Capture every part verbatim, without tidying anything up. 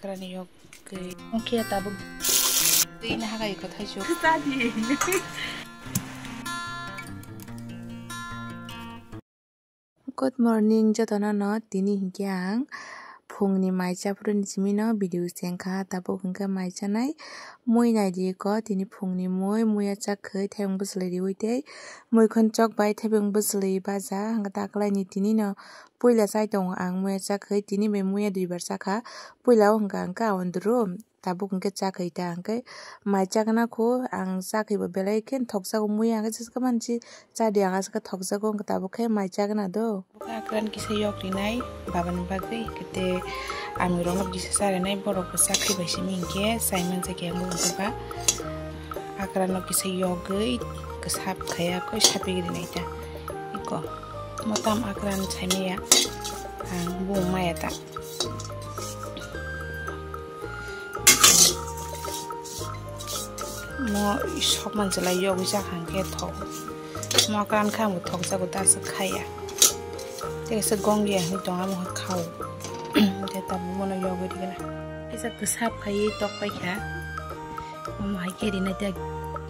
Akrani yok khe. Oke, tabuk. Twi na hagai ko thaichuk. Good morning jotono no, tini hinkhe ang phungni mai chaphuru ni simi no video sengkha, tabuk hinkhe mai chanai mui naidi ko, tini phungni mui, muya chakhwi thaiwng bwswlwi riwi tei muikhon chok bai thaiwng bwswlwi baja, hwnkhe taklaini tini no puila chai tongo ang muya chakhwi, tini bai muya duibar chakha, puila o hwnkha hwnkhe aondru. Tabuk hwnkhe chakhwi ta hwnkhe mai chakna kho ang chakhwi bo belai khe thokjago muya hwnkhe sika manchi chadi ang aswkhe thokjago hwnkhe tabuk khe mai chakna do. Akran kisa yok rinai babani bagwi kete ami rokno kisa charinai borok bo chakhwi bai simi hinkhe chai manjakya wngwi ba akran no kisa yogwi kwsap khaya koi sapik rinai ta iko motam akran chaimaya ang bung maya ta. Mo sok manchwlai yogwi chakha hwnkhe thok. Mo akran kha bo thokjago ta aswk khaya. Tei kaisa gongya hinwi tongo amo kha khao. Tei tabuk mono yogwi rwgwna. Kisa kwsap khaiwi tok paikha. Omo hai khe rinai tei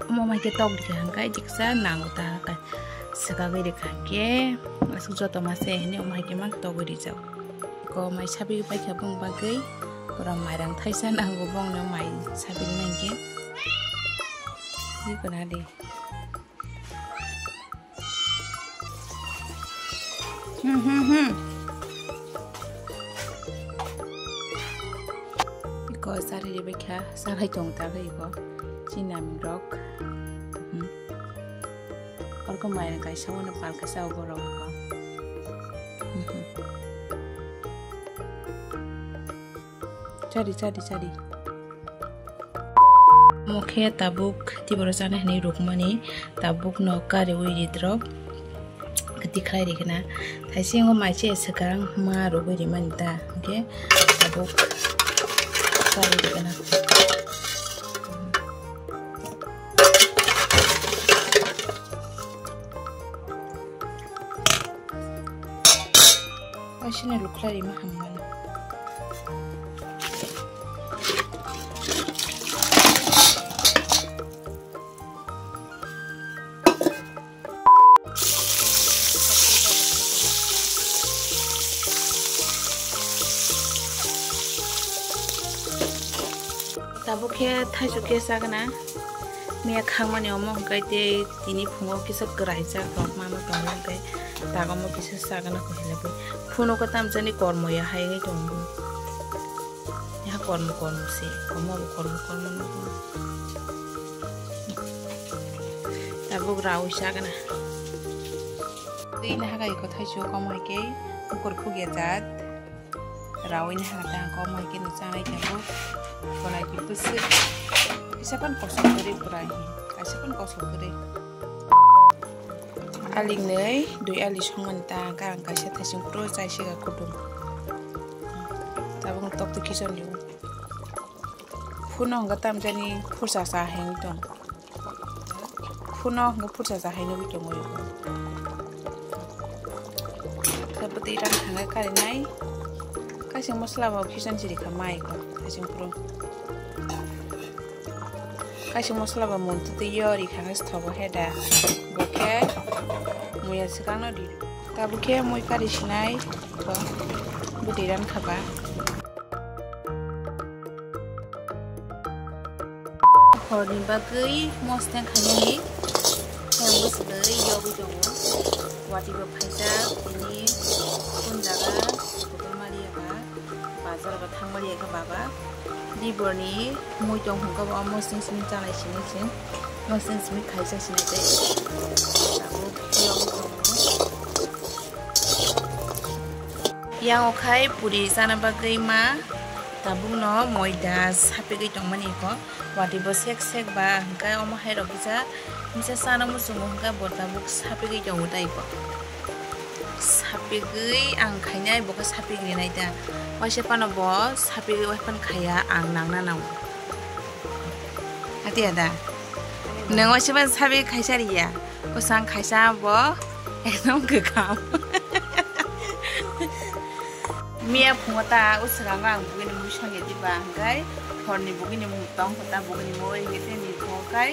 omo hai khe tok rikha hwnkhe jiksa nango ta swkagwi rikha hwnkhe aswk joto mase hinwi omo hai khe mang togwi rijak. Ko mai sabi bai khe bung bagwi pura mairang thaisa nango bongno mai sabi nangkhe. Iko nadi. Hmm, hmm, hmm. Iko sari bai kha salai tong ta iko chinaming rok. Hmm. Orko mairang kaisa wano pal kasa borok ko. Hmm, hmm. Chadi, chadi, chadi. Omo khe tabuk tiboro chana hinwi rukmani, tabuk no kariwi ridrok tikhlai rikna. Thaising o maiche swkang ma rugwi rimani ta, hwnkhe tabuk kari rikna. Asino lukhlai rima hammani. Tabuk khe thaichuk khe chagna. Miya khangmani omo hwnkhe tei tini phungo kisa kwraijak rok mano tongo hwnkhe tagomo kisa chagna khe hinwi. Phuno khe tamjani kormo ya hai wngwi tongo. Ya kormo kormo se, omo bo kormo kormo nukgo. Tabuk rawi chagna. Twi na hagai ko thaichuk omo hai khe bukur khugya jat. Rawi ni hana tang ko mai khe ni chanai thango. Bolai ki bwswk. Kisa pan kosok kwrwi pura hi. Kaisa pan kosok kwrwi. Aling nei, dui ali songmani tang ka ang kaisa thasing pro chai siga kutung. Tabung tok tu kison ni. Phuno hwnga tamjani phursa sa heng tong. Phuno hwnga phursa sa heng nugui tongo. Khe bwtwi rang thangkhe karinai. Kaising masla bo khisan chiri kha mai ko. Kaising phuru. Kaising masla bo muntu twi yo ri kha khe thogo he da. Bo khe muya swkang no di. Tabuk khe mui kari sinai ko. Bwtwi rang kha ba. Horni bagwi mosneng khainani tei bwswlwi yogwi tongo. Watwi bo phaijak, tini kun jaga kotor maliya ba, bazar ba thang maliya khe baba. Diborni mui tong hwnkhe bo mosneng simi chanai simi se, mosneng simi khaijak sinai tei tabuk yogwi tongo. Yang okhai puri chana bagwi ma tabukno moida sapigwi tongmani ko. Watwi bo sek sek ba hwnkhe omo hai rok kisa misa chana muchungo hwnkhe bo tabuk sapigwi tongo tei ko. Sapigwi ang khainai bo khe sapigwi nai da. Waisa phano bo sapigwi waisa phano khaiya ang nangna nango. Ati ada. Nang waisa phano sapigwi khaisa riya. Kwchang khaisa bo ekdom kwkham. Miya phungo ta o swkango ang bugini mui songya diba hwnkhe horni bugini mui tong kho ta bugini mui hwnkhe tei ni phungo kai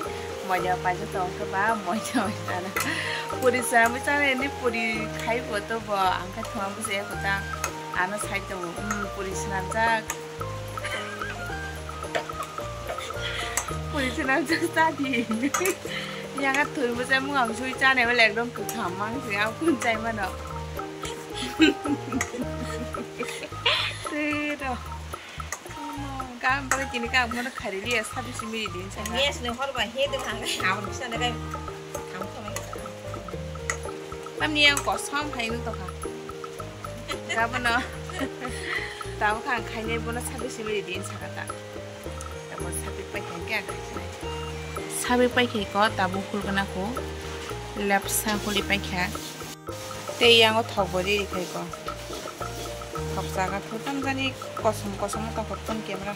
moida paijak tong khe ba moida moida na. Puri swnamwi chana ni puri khai bo to bo ang khe thwng bwsa ya kho ta ano sai tongo, um, puri swnamjak. Puri swnamjak cha di. Yang a thwi bwsa mung ang sui chana bele ekdom kwtham mang se ang kun chai mano. Tei rw. Gam bagwi tini kha ang bono khariliya sabi simi ri din saka. Yes, ni hor ba he de thang, aboni bising de kai thang thang. Tamni ang kosom hai no tokha. Gabono. Tamo kha ang khainai bono sabi simi ri din saka ta. Tamo sabi pai kha khe ang khainai. Sabi pai khe ko tabo khulgna ko. Lepsa khuli pai kha. Tei yango thok bo riri khai ko. Thok jaga thok tamjani kosom kosom wngkha hotphone camera.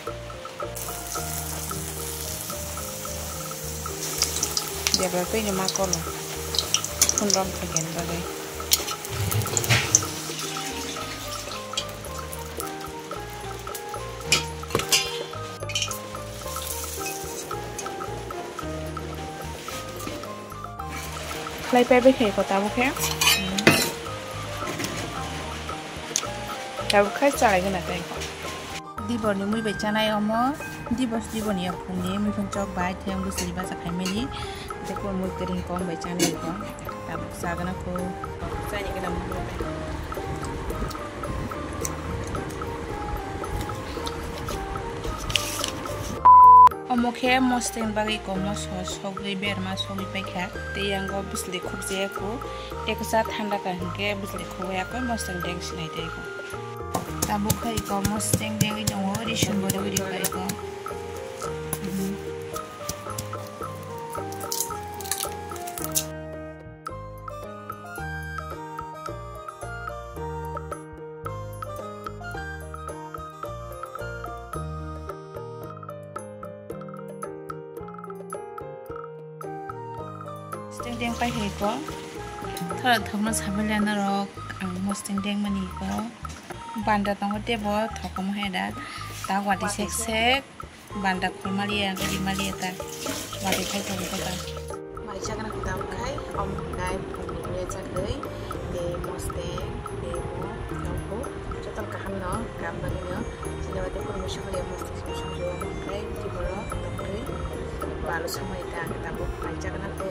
Debra twi ni ma kolo. Phone rom thok gen bagwi. Khlai pai bai khe ko tabuk khe. Tabuk khai chalai gana tai ko. Dibor ni mui bai chanai omo. Dibor, dibor ni phung ni mui phung chok bai theng bwswi bacha khai mani. Tei ko mui kwrwi kong bai chanai ko. Tabuk sa gana ko. Chani gana mui bai. Omo khe mosteng bagwi komo so sogwi berma sogwi paikha. Tei yango bwsli khukjaya kho. Tei kwchak thanda ka hinkhe bwsli khukya khe mosteng deng sinai tei kho. Tabuk khai ko mosteng dengwi tongo, ri sumbo degwi ri khai ko. Mhm. Steng deng pai hai ko. Thora thokno sabai lana rok ang mosteng deng mani ko. Banda tongo tebo thokom hai da. Ta wati sek sek. Banda khulmaliya, gari maliya ta. Wati khai tongo ta. Mai chakna kuda khai, om dai, pungni chakdai, de moste, de bo, nokbo, joto kaham no, kam bagwi no, sini wate purmo sumari moste sumsum jo, khai, tiboro, nokri, balu samai ta, ta bo, mai chakna ko.